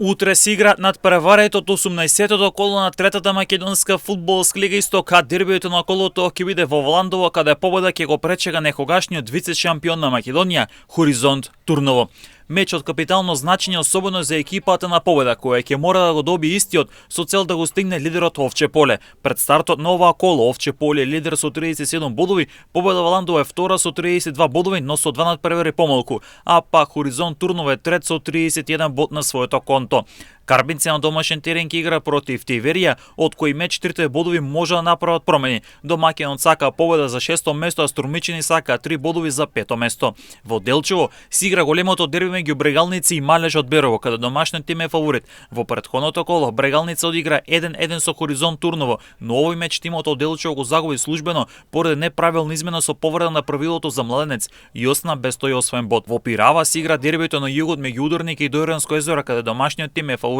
Утре се игра над преваретот 18-тото коло на третата македонска фудбалска лига Исток, а дербиото на колото ќе биде во Вландово, каде победа ќе го пречека некогашниот вице-шампион на Македонија Хоризонт Турново. Меч од капитално значење, особено за екипата на победа, која ќе мора да го доби истиот со цел да го стигне лидерот Овче Поле. Пред стартот на оваа коло Овче Поле е лидер со 37 бодови, победа Вландово е втора со 32 бодови, но со 2 надпревари помалку, а пак Хоризонт Турново е трет со 31 бод на своето конто. Карбинци на домашен терен ќе игра против Тиверија, од кој меч 3 бодови може да направат промени. Домаќинот сака победа за 6-то место, а Струмичани сака 3 бодови за 5-то место. Во Делчево се игра големото дерби меѓу Брегалници и Малеж од Берово, каде домашниот тим е фаворит. Во претходното коло Брегалница одигра 1-1 со Хоризонт Турново, но овој меч тимот од Делчево го загуби службено поради неправилна измена со повреда на правилото за младенец и остана без тој освоен бод. Во Пирава се игра дербито на југот меѓу Ударник и Дојранско езеро, каде домашниот тим е фаворит